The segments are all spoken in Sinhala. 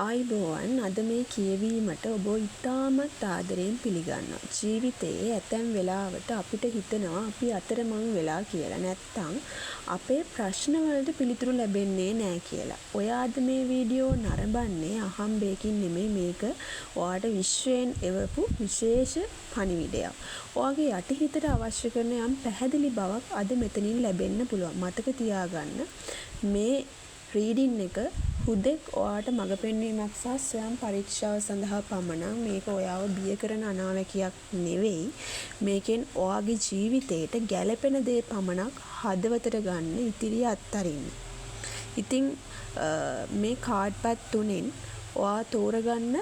ආයුබෝවන්. අද මේ කියවීමට ඔබව ඉතාමත් ආදරයෙන් පිළිගන්නවා. ජීවිතයේ ඇතැම් වෙලාවට අපිට හිතෙනවා අපි අතරමං වෙලා කියලා. නැත්තං අපේ ප්‍රශ්න වලට පිළිතුරු ලැබෙන්නේ නෑ කියලා. ඔයා අද මේ වීඩියෝ නරඹන්නේ අහම්බයකින් නෙමෙයි, මේක ඔයාට විශ්වයෙන් එවපු විශේෂ පණිවිඩයක්. ඔයාගේ යටිහිතට අවශ්‍ය කරන යම් පැහැදිලි බවක් අද මෙතනින් ලැබෙන්න පුළුවන්. මතක තියාගන්න, මේ රීඩින් එක හුදෙක් ඔයාට මඟ පෙන්වීමක් සහ ස්වයං පරීක්ෂාව සඳහා පමණක්. මේක ඔයාව බිය කරන අනාවැකියක් නෙවෙයි. මේකෙන් ඔයාගේ ජීවිතේට ගැළපෙන දේ පමණක් හදවතට ගන්න, ඉතිරිය අත්හරින්න. ඉතින් මේ කාඩ් පත් තුනෙන් ඔයා තෝරගන්න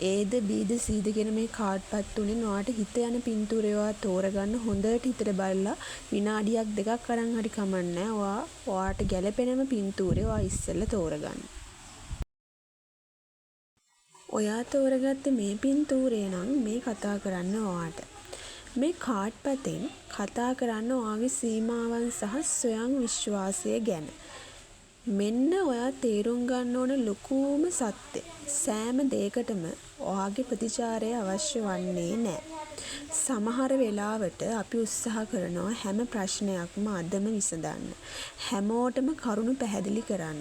ඒද බීද සීද කියන මේ කාඩ් පත් තුනෙන් ඔයාට හිත යන පින්තූරය ඔයා තෝරගන්න. හොඳට හිතට බලලා විනාඩියක් දෙකක් අරන් හරි කමක් නෑ, ඔයා ඔයාට ගැළපෙනම පින්තූරය ඔයා ඉස්සෙල්ලා තෝරගන්න. ඔයා තෝරගත්තේ මේ පින්තූරය නම් මේ කතා කරන්නේ ඔයාට. මේ කාඩ් පතෙන් කතා කරන්නේ ඔයාගේ සීමාවන් සහ ස්වයං විශ්වාසය ගැන. මෙන්න ඔයා තේරුම් ගන්න ඕන ලොකුම සත්‍ය. සෑම දේකටම ඔයාගේ ප්‍රතිචාරය අවශ්‍ය වන්නේ නෑ. සමහර වෙලාවට අපි උත්සාහ කරනවා හැම ප්‍රශ්නයක්ම අදම විසඳන්න. හැමෝටම කරුණු පැහැදිලි කරන්න.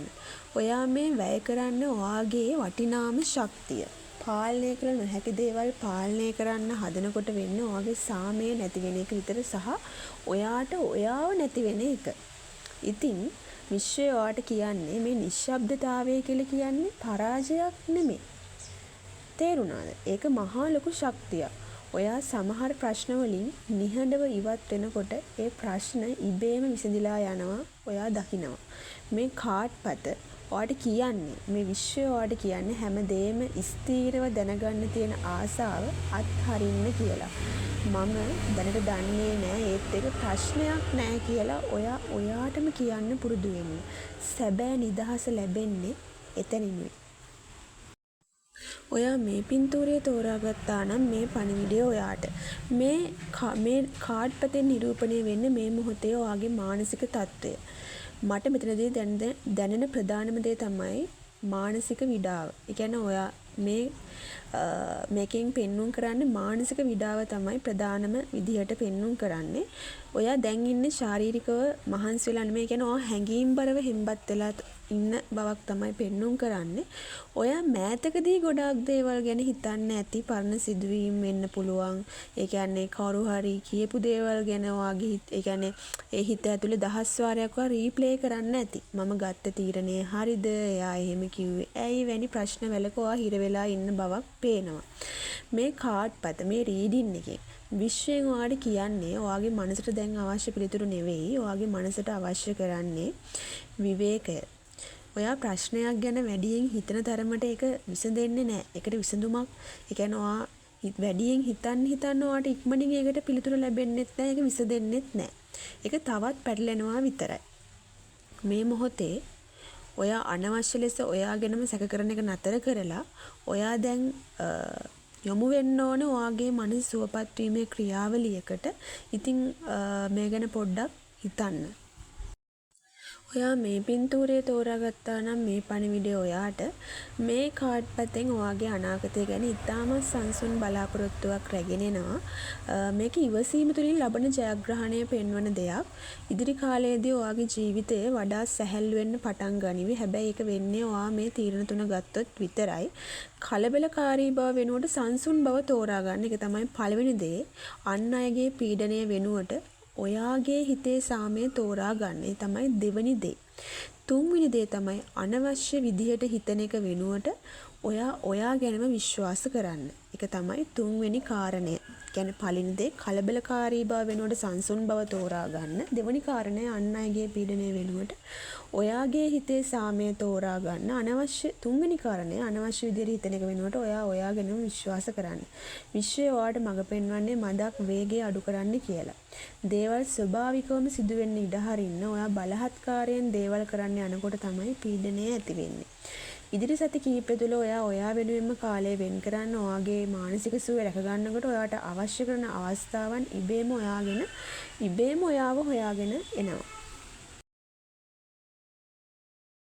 ඔයා මේ වැය කරන්නේ ඔයාගේ වටිනාම ශක්තිය. පාලනය කළ නොහැකි දේවල් පාලනය කරන්න හදනකොට වෙන්නේ ඔයාගේ සාමය නැති වෙන එක විතර සහ ඔයාට ඔයාව නැති වෙන එක. ඉතින් විශ්වය ඔයාට කියන්නේ මේ නිශ්ශබ්දතාවය කියලා කියන්නේ පරාජයක් නෙමෙයි. තේරුණාද? ඒක මහා ලොකු ශක්තියක්. ඔයා සමහර ප්‍රශ්න වලින් නිහඬව ඉවත් වෙනකොට ඒ ප්‍රශ්න ඉබේම විසඳිලා යනවා ඔයා දකිනවා. මේ කාඩ් පත ඔයාට කියන්නේ, මේ විශ්වය ඔයාට කියන්නේ හැම දේම ස්ථීරව දැනගන්න තියෙන ආසාව අත්හරින්න කියලා. මම දැනට දන්නේ නෑ, ඒත් ඒක ප්‍රශ්නයක් නෑ කියලා ඔයා ඔයාටම කියන්න පුරුදු වෙන්න. සැබෑ නිදහස ලැබෙන්නේ එතනිනුයි. ඔයා මේ පින්තූරය තෝරාගත්තා නම් මේ පණිවිඩය ඔයාට. මේ මේ කාඩ් පතෙන් නිරූපණය වෙන්නේ මේ මොහොතේ ඔයාගේ මානසික තත්ත්වය. මට මෙතනදී දැනෙන ප්‍රධානම දේ තමයි මානසික විඩාව. ඒ කියන්නේ ඔයා මේ මේකෙන් පෙන්නුම් කරන්නේ මානසික විඩාව තමයි ප්‍රධානම විදිහට පෙන්නුම් කරන්නේ. ඔයා දැන් ඉන්නේ ශාරීරිකව මහන්සි වෙලා නෙමෙයි. ඒ කියන්නේ ඔයා හැඟීම්බරව හෙම්බත් වෙලා ඉන්න බවක් තමයි පෙන්නුම් කරන්නේ. ඔයා මෑතකදී ගොඩාක් දේවල් ගැන හිතන්න ඇති. පරණ සිදුවීම් වෙන්න පුළුවන්. ඒ කියන්නේ කවුරු හරි කියපු දේවල් ගැන ඔයාගේ හිත, ඒ කියන්නේ ඒ හිත ඇතුලේ දහස් වාරයක් ඔයා රීප්ලේ කරන්න ඇති. මම ගත්ත තීරණය හරිද? එයා එහෙම කිව්වේ ඇයි? වැනි ප්‍රශ්න වලක ඔයා හිර වෙලා ඉන්න බවක් පේනවා. මේ කාඩ් පත, මේ රීඩින් එකෙන් විශ්වයෙන් ඔයාට කියන්නේ ඔයාගේ මනසට දැන් අවශ්‍ය පිළිතුරු නෙවෙයි, ඔයාගේ මනසට අවශ්‍ය කරන්නේ විවේකය. ඔයා ප්‍රශ්නයක් ගැන වැඩියෙන් හිතන තරමට ඒක විසඳෙන්නේ නෑ. ඒකට විසඳුමක්, ඒ කියන්නේ ඔයා වැඩියෙන් හිතන්න හිතන්න ඔයාට ඉක්මනින් ඒකට පිළිතුරු ලැබෙන්නෙත් නෑ, ඒක විසඳෙන්නෙත් නෑ. ඒක තවත් පැටලෙනවා විතරයි. මේ මොහොතේ ඔයා අනවශ්‍ය ලෙස ඔයා ගැනම සැක කරන එක නතර කරලා ඔයා දැන් යොමු වෙන්න ඕන ඔයාගේ මනස සුවපත් වීමේ ක්‍රියාවලියකට. ඉතින් මේ ගැන පොඩ්ඩක් හිතන්න. ඔයා මේ පින්තූරය තෝරාගත්තා නම් මේ පණිවිඩය ඔයාට. මේ කාඩ් පතෙන් ඔයාගේ අනාගතය ගැන ඉතාමත් සංසුන් බලාපොරොත්තුවක් රැගෙන එනවා. මේක ඉවසීම තුළින් ලබන ජයග්‍රහණය පෙන්වන දෙයක්. ඉදිරි කාලයේදී ඔයාගේ ජීවිතය වඩා සැහැල්ලු වෙන්න පටන් ගනිවි. හැබැයි ඒක වෙන්නේ ඔයා මේ තීරණ තුන ගත්තොත් විතරයි. කලබලකාරී බව වෙනුවට සංසුන් බව තෝරා ගන්න. ඒක තමයි පළවෙනි දේ. අන් අයගේ පීඩනය වෙනුවට ඔයාගේ හිතේ සාමය තෝරා ගන්න. ඒ තමයි දෙවනි දේ. තුන්වෙනි දේ තමයි අනවශ්‍ය විදිහට හිතන එක වෙනුවට ඔයා ඔයා ගැනම විශ්වාස කරන්න. ඒක තමයි තුන්වෙනි කාරණය. කියන්නේ පළවෙනි දේ කලබලකාරී බව වෙනුවට සංසුන් බව තෝරා ගන්න. දෙවනි කාරණය අන් අයගේ පීඩනය වෙනුවට ඔයාගේ හිතේ සාමය තෝරා ගන්න. තුන්වෙනි කාරණය අනවශ්‍ය විදිහට හිතන එක වෙනුවට ඔයා ඔයා ගැනම විශ්වාස කරන්න. විශ්වය ඔයාට මඟ පෙන්වන්නේ මදක් වේගය අඩු කරන්න කියලා. දේවල් ස්වභාවිකවම සිදුවෙන්න ඉඩ හරින්න. ඔයා බලහත්කාරයෙන් දේවල් කරන්න යනකොට තමයි පීඩනය ඇති වෙන්නේ. ඉදිරි සති කිහිපය තුළ ඔයා ඔයා වෙනුවෙන්ම කාලය වෙන් කරන්න. ඔයාගේ මානසික සුවය රැක ගන්නකොට ඔයාට අවශ්‍ය කරන අවස්ථාවන් ඉබේම ඔයාව හොයාගෙන එනවා.